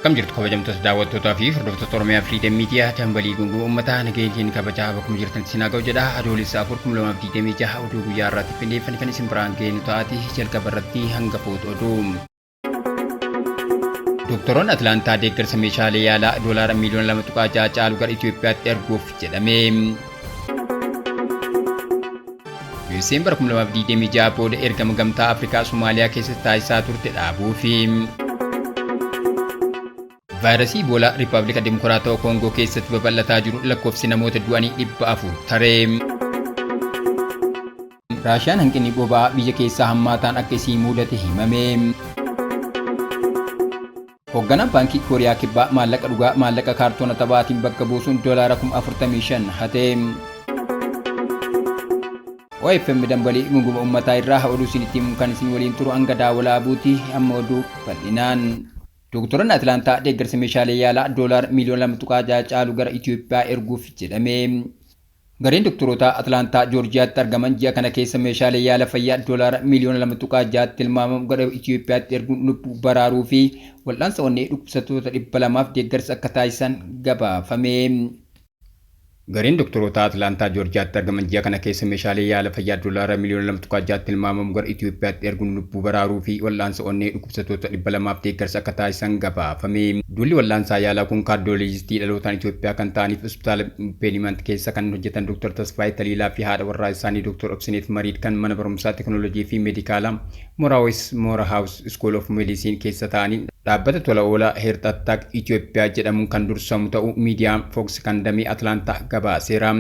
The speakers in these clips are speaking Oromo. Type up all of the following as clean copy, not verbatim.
Akkam jirtu kabajamtoota daawwattootaa fi hordoftoota Oromiyaa Freedom Media, dambalii gunguma uummataa, nageenyiin kabajaa bakkuma jirtan isin haa ga'u jedha. Adoolessa 4 2026 oduu guyyaa irraatti qindeeffan kan isin biraan geenu ta'ati. Jalqaba irratti hangafoota oduu. Doktoroonni Atlaantaa deeggarsa meeshaalee yaalaa doolaara miiliyoona 2.6 caalu gara Itoophiyaatti erguuf jedhame. USA'n bara 2026 booda ergama gamtaa Afrikaa Somaaliyaa keessatti taasisaa turte dhaabuu fi vaayirasii Iboolaa Riippaabilika Dimokiraatawaa Koongoo keessatti babal'ataa jiru lakkoofsi namoota du'anii 400 taree. Raashiyaan hanqinni boba'aa biyya keessaa hammaataan akka isii mudate himame. Hoogganaan baankii Kooriyaa Kibbaa maallaqa dhugaa maallaqa kaartoona taphaatiin bakka buusuun doolaara 45,000 hate. OFM dambalii gunguma uummataa irraa oduu isinitti himuun kan isin waliin turu hanga daawwalaa buuti. Amma oduu bal'inaan. Doktoroonni Atlaantaa deeggarsa meeshaalee yaalaa doolaara miiliyoona 2.6 caalu gara Itoophiyaa erguuf jedhame. Gareen doktorootaa Atlaantaa Joorjiyaatti argaman ji'a kana keessa meeshaalee yaala fayyaa doolaara miiliyoona 2.6 tilmaamamu gara Itoophiyaatti erguun lubbuu baraaruu fi wal'aansa onnee dhukkubsattoota 200f deeggarsa akka taasisan gabaafame. Gareen doktorootaa Atlaantaa Joorjiyaatti argaman ji'a kana keessa meeshaalee yaala fayyaa doolaara miiliyoona 2.6 tilmaamamu gara Itoophiyaatti erguun lubbuu baraaruu fi wal'aansa onnee dhukkubsattoota 200f deeggarsa akka taasisan gabaafame. Duulli wal'aansaa yaalaa kun kaardiyooloojistii dhalootaan Itoophiyaa kan ta'aniif hospitaala Beelimant keessa kan hojjetan Dr. Tasfaayee Taliilaa fi haadha warraa isaanii Dr. Obsineet Mariid kan mana barumsaa teekinooloojii fi meedikaalaa Moraawis Morehouse School of Medicine keessa ta'anii dhaabbata tola oolaa Heart Attack Itoophiyaa jedhamuun kan dursamu ta'uu miidiyaan Fox kan damee Atlaantaa gabaaseera.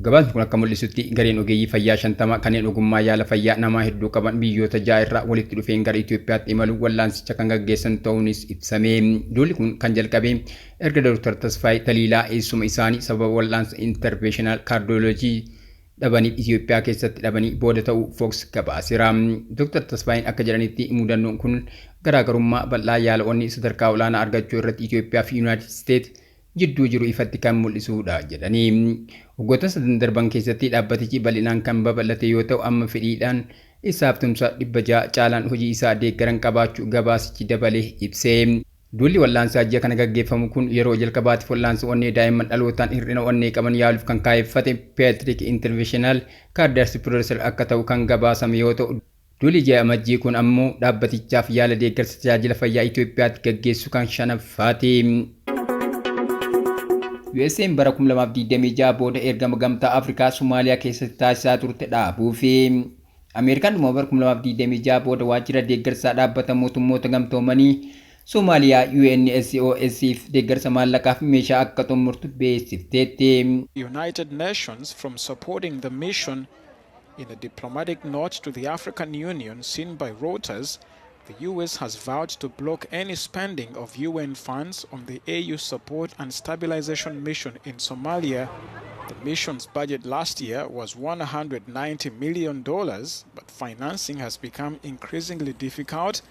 Gabaasni kun akka mul'isutti gareen ogeeyyii fayyaa 50 kanneen ogummaa yaala fayyaa namaa hedduu qaban biyyoota ja'a irraa walitti dhufeen gara Itoophiyaatti imaluun wal'aansicha kan gaggeessan ta'uunis ibsame. Duulli kun kan jalqabe erga Dr. Tasfaayee Taliilaa eessuma isaanii sababa wal'aansa interventional cardiology dhabaniif Itoophiyaa keessatti dhabanii booda ta'uu Fox gabaaseera. Dr. Tasfaayeen akka jedhanitti mudannoon kun garaagarummaa bal'aa yaala onnee sadarkaa olaanaa argachuu irratti Itoophiyaa fi Yuunaayitid Isteet jidduu jiru ifatti kan mul'isuudha jedhanii. Waggoota sadan darban keessatti dhaabbatichi bal'inaan kan babal'ate yoo ta'u, amma fedhiidhaan isaaf tumsa 600 caalaan hojii isaa deeggaran qabaachuu gabaasichi dabalee ibse. Duulli wal'aansaa ji'a kana gaggeeffamu kun yeroo jalqabaatiif wal'aansa onnee daa'imman dhalootaan hir'ina onnee qaban yaaluuf kan kaayeffate Pediatric Interventional Cardiac Procedure akka ta'u kan gabaasame yoo ta'u, duulli ji'a Amajjii kun ammoo dhaabbatichaaf yaala deeggarsa tajaajila fayyaa Itoophiyaatti gaggeessu kan shanaffaati. USA'n bara 2026 booda ergama gamtaa Afrikaa Somaaliyaa keessatti taasisaa turte dhaabuu fi Ameerikaan dhuma bara 2026 booda waajjira deeggarsaa dhaabbata mootummoota gamtoomanii Somaaliyaa UNSOS'f deeggarsa maallaqaa fi meeshaa akka xumurtu beeksifteetti. United Nations from supporting the mission. In a diplomatic note to the African Union seen by Reuters, the US has vowed to block any spending of UN funds on the AU support and stabilization mission in Somalia. The mission's budget last year was $190 million, but financing has become increasingly difficult.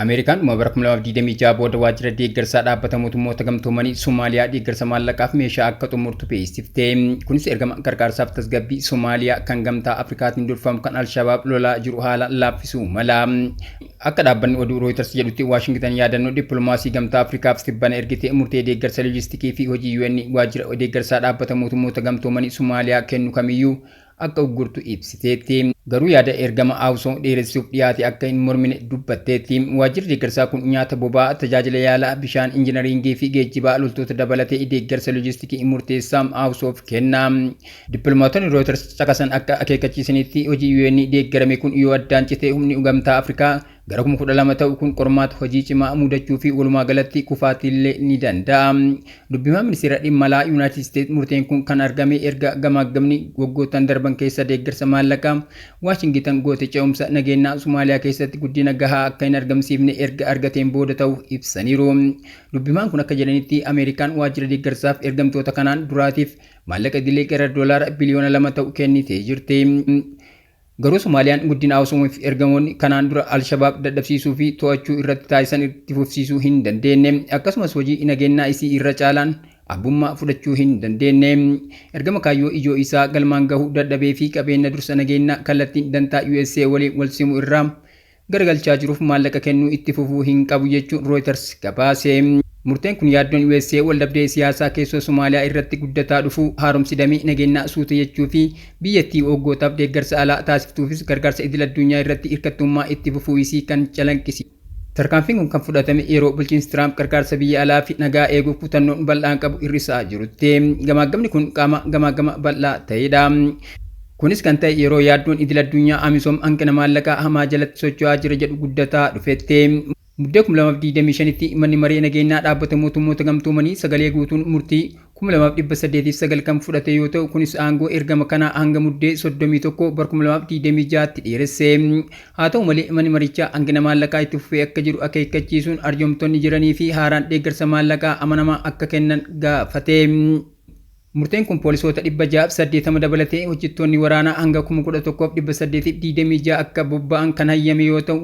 Ameerikaan dhuma bara 2026 booda waajjira deeggarsaa dhaabbata mootummoota gamtoomanii Somaaliyaa deeggarsa maallaqaaf meeshaa akka xumurtu beeksifte. Kunis ergama gargaarsaaf tasgabbii Somaaliyaa kan gamtaa Afrikaatiin durfamu kan Alshabaab lolaa jiru haala laaffisuu mala. Akka dhaabbanni oduu Reuters jedhutti, Waashingtan yaadannoo dippiloomaasii gamtaa Afrikaaf tibbana ergite murtee deeggarsa loojistikii fi hojii UN waajjira deeggarsaa dhaabbata mootummoota gamtoomanii Somaaliyaa kennu kamiyyuu akka uggurtu ibsiteetti. Garuu yaada ergama AUSSOM dheeressuuf dhiyaate akka hin mormine dubbatteetti. Waajjirri deeggarsaa kun nyaata, boba'aa, tajaajila yaalaa, bishaan, injinaringii fi geejjibaa loltoota dabalatee deeggarsa loojistikii murteessaa AUSSOMf kenna. Dippiloomaatonni Reuters caqasan akka akeekkachiisanitti, hojii UN deeggarame kun yoo addaan cite humni gamtaa Afrikaa gara 12,000 ta'u kun qormaata hojii cimaa mudachuu fi walumaa galatti kufaatiillee ni danda'a. Dubbimaan ministeera dhimma alaa Yuunaayitid Isteet murteen kun kan argame erga gamaaggamni waggoottan darban keessa deeggarsa maallaqaa Waashingitan goote ce'umsa nageenyaa Somaaliyaa keessatti guddina gahaa akka hin argamsiifne erga argateen booda ta'uu ibsaniiru. Dubbimaan kun akka jedhanitti, Ameerikaan waajjira deeggarsaaf ergamtoota kanaan duraatiif maallaqa idilee gara doolaara biliyoona 2 ta'u kennitee jirti. Garuu Somaaliyaan guddina AUSSOMiif ergamoonni kanaan dura Al-Shabaab dadhabsiisuu fi to'achuu irratti taasisan itti fufsiisuu hin dandeenye. Akkasumas hojii nageenyaa isii irra caalaan abbummaa fudhachuu hin dandeenye. Ergama kaayyoo ijoo isaa galmaan gahuu dadhabee fi qabeenya dursa nageenyaa kallattiin dantaa USA waliin wal simu irraa garagalchaa jiruuf maallaqa kennuu itti fufuu hin qabu jechuun Reuters gabaase. Murteen kun yaaddoon USA waldhabdee siyaasaa keessoo Somaaliyaa irratti guddataa dhufuu, haaromsi damee nageenyaa suuta jechuu fi biyyattii waggootaaf deeggarsa alaa taasiftuufis gargaarsa idil addunyaa irratti hirkattummaa itti fufuu isii kan calaqqisi. Tarkaanfiin kun kan fudhatame yeroo bulchiinsi Tiraamp gargaarsa biyya alaa fi nagaa eeguuf kutannoon bal'aan qabu hir'isaa jirutti. Gamaagamni kun qaama gamaagama bal'aa ta'edha. Kunis kan ta'e yeroo yaaddoon idil addunyaa Amisoom hanqina maallaqaa hamaa jalatti socho'aa jira jedhu guddataa dhufetti. Muddee 2025tti Manni Maree Nageenyaa Dhaabbata Mootummoota Gamtoomanii sagalee guutuun murtii 2809 kan fudhate yoo ta'u, kunis aangoo ergama kanaa hanga Muddee 31 bara 2026tti dheeresse. Haa ta'u malee, manni marichaa hanqina maallaqaa itti fufee akka jiru akeekkachiisuun arjoomtonni jiranii fi haaraan deeggarsa maallaqaa amanamaa akka kennan gaafate. Murteen kun poolisoota 680 dabalatee hojjettoonni waraanaa hanga 11,826 akka bobba'an kan hayyame yoo ta'u,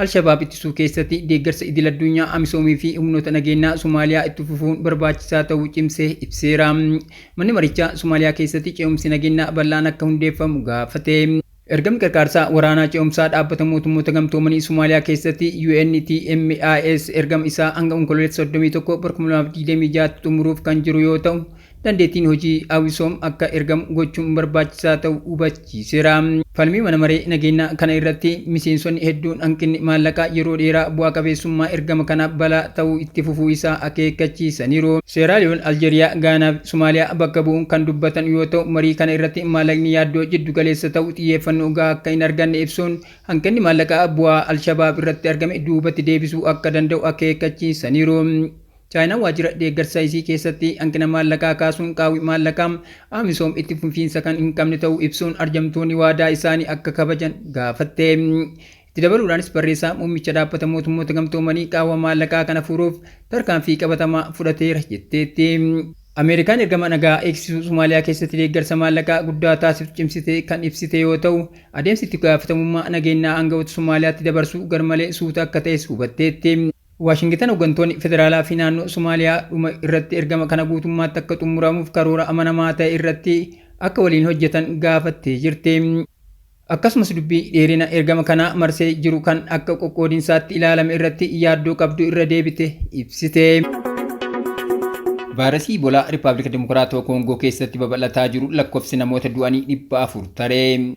Al-Shabaab ittisuu keessatti deeggarsa idil addunyaa Amisoomii fi humnoota nageenyaa Somaaliyaa itti fufuun barbaachisaa ta'uu cimsee ibseera. Manni marichaa Somaaliyaa keessatti ce'umsi nageenyaa bal'aan akka hundeeffamu gaafate. Ergamni qarqaarsaa waraanaa ce'umsaa Dhaabbata Mootummoota Gamtoomanii Somaaliyaa keessatti UNTMIS ergama isaa hanga Onkololeessa 31 bara 2026tti xumuruuf kan jiru yoo ta'u, dandeettiin hojii Awisoom akka ergamu gochuun barbaachisaa ta'uu hubachiiseera. Falmii mana maree nageenyaa kana irratti miseensonni hedduun hanqinni maallaqaa yeroo dheeraa bu'aa qabeessummaa ergama kanaaf balaa ta'uu itti fufuu isaa akeekkachiisaniiru. Seeraaliyoon, Aljeeriyaa, Gaanaa fi Somaaliyaa bakka bu'uun kan dubbatan yoo ta'u, marii kana irratti maallaqni yaaddoo jiddu galeessa ta'uu xiyyeeffannoo gahaa akka hin arganne ibsuun, hanqinni maallaqaa bu'aa Al-Shabaab irratti argame duubatti deebisuu akka danda'u akeekkachiisaniiru. Chaayinaan waajjira deeggarsa isii keessatti hanqina maallaqaa kaasuun qaawwi maallaqaa Amisom itti fufiinsa kan hin qabne ta'uu ibsuun arjamtoonni waadaa isaanii akka kabajan gaafatte. Itti dabaluudhaanis barreessaa muummicha Dhaabbata Mootummoota Gamtoomanii qaawwa maallaqaa kana furuuf tarkaanfii qabatamaa fudhateera jetteetti. Ameerikaan ergama nagaa eegsisuu Somaaliyaa keessatti deeggarsa maallaqaa guddaa taasiftu cimsitee kan ibsite yoo ta'u, adeemsi itti gaafatamummaa nageenyaa aanga'oota Somaaliyaatti dabarsuu garmalee suuta akka ta'es hubatteetti. Waashingitan hoggantoonni federaalaa fi naannoo Somaaliyaa dhuma irratti ergama kana guutummaatti akka xumuramuuf karoora amanamaa ta'e irratti akka waliin hojjetan gaafattee jirti. Akkasumas dubbii dheerina ergama kanaa marsee jiru kan akka qoqqoodinsaatti ilaalame irratti yaaddoo qabdu irra deebite ibsite. Vaayirasii Ibolaa Rippaablika Dimokiraatawaa Koongoo keessatti babal'ataa jiru lakkoofsi namoota du'anii 400 tare.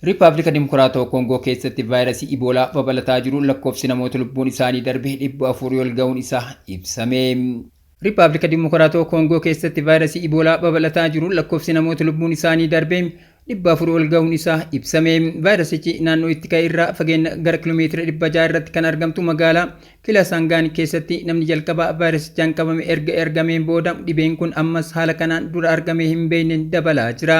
Rippaablika Dimokiraatawa Koongoo keessatti vaayirasii Iboolaa babal'ataa jiruun lakkoofsi namoota lubbuun isaanii darbe 400 ol ga'uun isaa ibsame. Rippaablika Dimokiraatawa Koongoo keessatti vaayirasii Iboolaa babal'ataa jiruun lakkoofsi namoota lubbuun isaanii darbe 400 ol ga'uun isaa ibsame. Vaayirasichi naannoo itti ka'e irraa fageenya gara kiiloomeetira 600 irratti kan argamtu magaalaa Kilasangaani keessatti namni jalqabaa vaayirasichaan qabame erga argameen booda dhibeen kun ammas haala kanaan dura argamee hin beekneen dabalaa jira.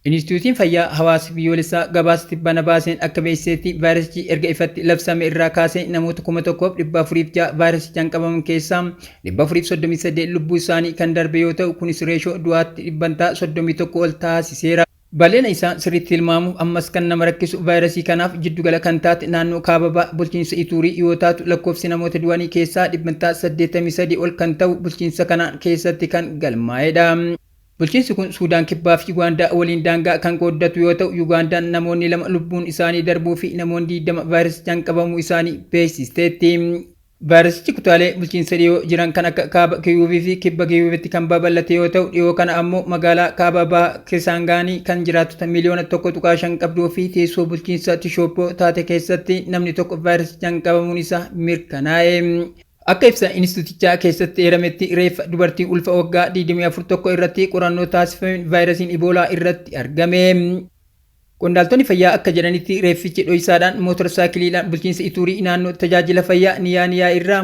Inistiitiyuutiin Fayyaa Hawaasa Biyyoolessaa gabaasa tibbana baaseen akka beeksisetti vaayirasichi erga ifatti labsame irraa kaasee namoota 1,406 vaayirasichaan qabaman keessaa 438 lubbuu isaanii kan darbe yoo ta'u kunis reeshoo du'aatti dhibbantaa 31 ol taasiseera. Bal'ina isaa sirriitti tilmaamuuf ammas kan nama rakkisu vaayirasii kanaaf jiddugala kan taate naannoo kaaba baha bulchiinsa Ituurii yoo taatu lakkoofsi namoota du'anii keessaa dhibbantaa 83 ol kan ta'u bulchiinsa kanaan keessatti kan galmaa'edha. Bulchiinsi kun Suudaan Kibbaa fi Yugaandaa waliin daangaa kan qooddatu yoo ta'u, Yugaandaan namoonni 2 lubbuun isaanii darbuu fi namoonni 20 vaayirasichaan qabamuu isaanii beeksisteetti. Vaayirasichi kutaalee bulchiinsa dhiyoo jiran kan akka Kaaba Kiyuuvii fi Kibba Kiyuuvitti kan babal'ate yoo ta'u, dhiyoo kana ammoo magaalaa kaaba baha Kisaangaanii kan jiraattota miiliyoona 1.5 qabduu fi teessoo bulchiinsa Tishooppoo taate keessatti namni tokko vaayirasichaan qabamuun isaa mirkanaa'e. Akka ibsa inistituutichaa keessatti eerametti reeffa dubartii ulfa waggaa 24 tokko irratti qorannoo taasifameen vaayirasiin Iboolaa irratti argame. Qondaaltonni fayyaa akka jedhanitti reeffichi dhoysaadhaan mootor saayikiliidhaan bulchiinsa Ituurii naannoo tajaajila fayyaa Niyaaniyaa irraa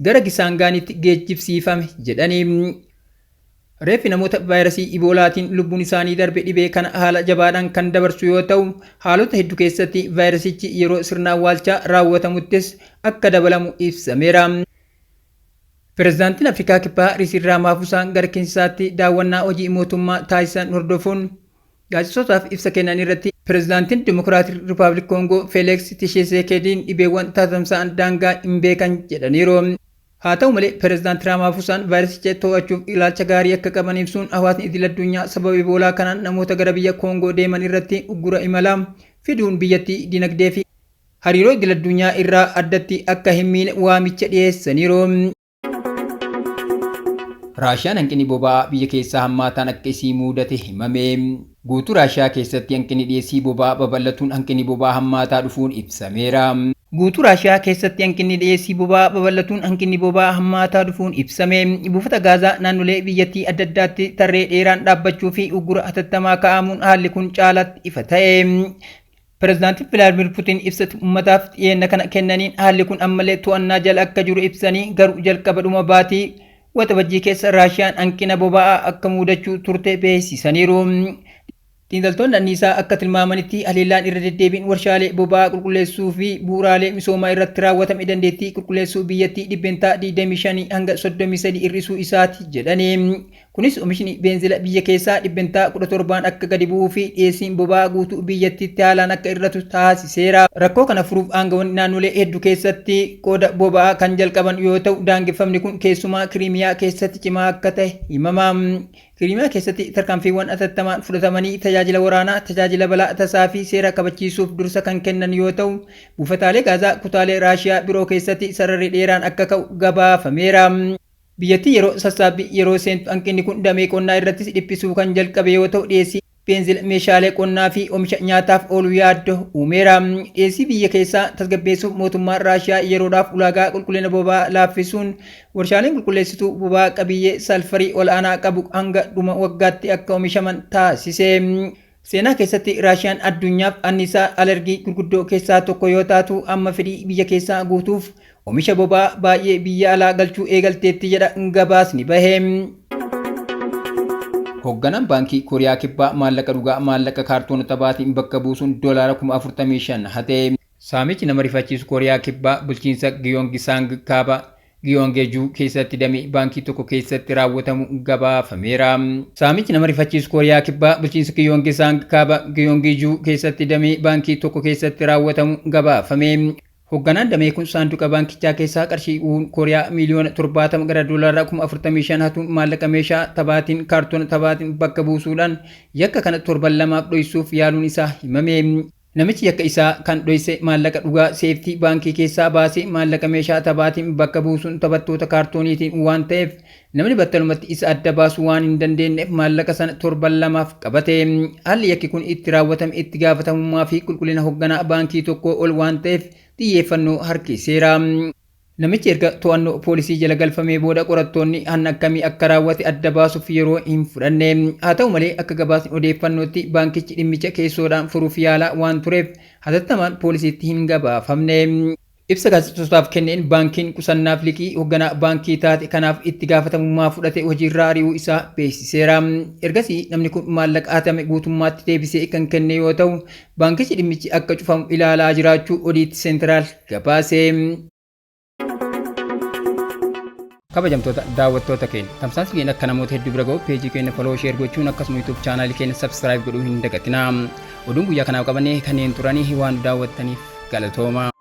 gara Kisaangaaniitti geejjibsiifame jedhani. Reeffi namoota vaayirasii Iboolaatiin lubbuun isaanii darbe dhibee kana haala jabaadhaan kan dabarsu yoo ta'u, haalota heddu keessatti vaayirasichi yeroo sirna awwaalchaa raawwatamuttis akka dabalamu ibsameera. Pirezidaantiin Afrikaa Kibbaa Riisiil Raamaafusaan gara Kinsaatti daawwannaa hojii mootummaa taasisan hordofuun gaazexessootaaf ibsa kennan irratti Pirezidaantiin Dimokiraatik Ripaabilik Koongoo Feeleeks Tishiseekediin dhibeewwan tatamsa'an daangaa hin beekan jedhaniiru. Haa ta'u malee, Pirezidaant Raamaafosaan vaayirasicha to'achuuf ilaalcha gaarii akka qaban ibsuun hawaasni idil-addunyaa sababa Iboolaa kanaan namoota gara biyya Koongoo deeman irratti uggura imalaa fiduun biyyattii dinagdee fi hariiroo idil-addunyaa irraa addatti akka hin miine waamicha dhiyeessaniiru. Raashiyaan hanqinni boba'aa biyya keessaa hammaataan akka isii mudate himame. Guutuu Raashiyaa keessatti hanqinni dhiyeessii boba'aa babal'atuun hanqinni boba'aa hammaataa dhufuun ibsameera. Guutuu Raashiyaa keessatti hanqinni dhiyeessii boba'aa babal'atuun hanqinni boba'aa hammaataa dhufuun ibsame. Buufata gaazaa naannolee biyyattii adda addaatti tarree dheeraan dhaabbachuu fi uggura hatattamaa kaa'amuun haalli kun caalatti ifa ta'e. Pireezidaantii Vilaadimir Putin ibsa uummataaf dhiyeenya kana kennaniin haalli kun ammallee to'annaa jala akka jiru ibsanii, garuu jalqaba dhuma baatii Waxabajjii keessa Raashiyaan hanqina boba'aa akka mudachuu turte beeksisaniiru. Xiinxaltoonni anniisaa akka tilmaamanitti, haleellaan irra deddeebiin warshaalee boba'aa qulqulleessuu fi bu'uuraalee misoomaa irratti raawwatame dandeettii qulqulleessuu biyyattii 25% hanga 33 hir'isuu isaati jedhani. Kunis oomishni beenzila biyya keessaa 17% akka gadi bu'uu fi dhiyeessiin boba'aa guutuu biyyattiitti haalaan akka hir'atu taasiseera. Rakkoo kana furuuf aangawoonni naannolee hedduu keessatti qooda boba'aa kan jalqaban yoo ta'u, daangeffamni kun keessumaa Kiriimiyaa keessatti cimaa akka ta'e himama. Kiriimiyaa keessatti tarkaanfiiwwan atattamaan fudhatamanii tajaajila waraanaa, tajaajila balaa tasaa fi seera kabachiisuuf dursa kan kennan yoo ta'u, buufataalee gaazaa kutaalee Raashiyaa biroo keessatti sararri dheeraan akka ka'u gabaafameera. Biyyattii yeroo sassaabbii yeroo seentu hanqinni kun damee qonnaa irrattis dhiphisuu kan jalqabe yoo ta'u, dhiyeessii beenzila meeshaalee qonnaa fi oomisha nyaataaf oolu yaaddoo uumeera. Dhiyeessii biyya keessaa tasgabbeessuuf mootummaan Raashiyaa yeroodhaaf ulaagaa qulqullina boba'aa laaffisuun warshaaleen qulqulleessituu boba'aa qabiyyee salfarii ol'aanaa qabu hanga dhuma waggaatti akka oomishaman taasise. Seenaa keessatti Raashiyaan addunyaaf anniisaa alergii gurguddoo keessaa tokko yoo taatu, amma fedhii biyya keessaa guutuuf oomisha boba'aa baay'ee biyya alaa galchuu eegalteetti jedha gabaasni bahe. Hoogganaan baankii Kooriyaa Kibbaa maallaqa dhugaa maallaqa kaartoona taphaatiin bakka buusuun doolaara 45,000 hate. Saamichi nama rifachiisu Kooriyaa Kibbaa bulchiinsa Giyongisaang kaaba Giyongeejuu keessatti damee baankii tokko keessatti raawwatamu gabaafameera. Saamichi nama rifachiisu Kooriyaa Kibbaa bulchiinsa Giyongisaang kaaba Giyongeejuu keessatti damee baankii tokko keessatti raawwatamu gabaafame. Hoogganaan damee kun saanduqa baankichaa keessaa qarshii Kooriyaa 70,000,000 gara doolaara 45,000 hatuun maallaqa meeshaa taphaatiin kaartoona taphaatiin bakka buusuudhaan yakka kana torban lamaaf dhoysuuf yaaluun isaa himame. Namichi yakka isaa kan dhoyse maallaqa dhugaa seeftii baankii keessaa baasee maallaqa meeshaa taphaatiin bakka buusuun taphattoota kaartooniitiin waan ta'eef, namni battalumatti isa adda baasuu waan hin dandeenyeef maallaqa sana torban lamaaf qabate. Haalli yakki kun itti raawwatame itti gaafatamummaa fi qulqullina hoogganaa baankii tokkoo ol waan ta'eef xiyyeeffannoo harkiseera. Namichi erga to'annoo poolisii jala galfamee booda qorattoonni hanna akkamii akka raawwate adda baasuuf yeroo hin fudhanne. Haa ta'u malee, akka gabaasni odeeffannootti baankichi dhimmicha keessoodhaan furuuf yaalaa waan tureef hatattamaan poolisiitti hin gabaafamne. Ibsa gaazexeessotaaf kenneen baankiin qusannaaf liqii hoogganaa baankii taate kanaaf itti gaafatamummaa fudhate hojiirraa ari'uu isaa beeksiseera. Ergasii namni kun maallaqa hatame guutummaatti deebisee kan kenne yoo ta'u, baankichi dhimmichi akka cufamu ilaalaa jiraachuu Oddity Central gabaase. Kabajamtoota daawwattoota keenya, tamsaasni keenya akka namoota hedduu bira ga'u peejii keenya follow, share gochuun akkasuma YouTube chaanaalii keenya subscribe godhuu hin dagatinaa. Oduun guyyaa kanaaf qabannee kanneen turanii waan daawwattaniif galatooma.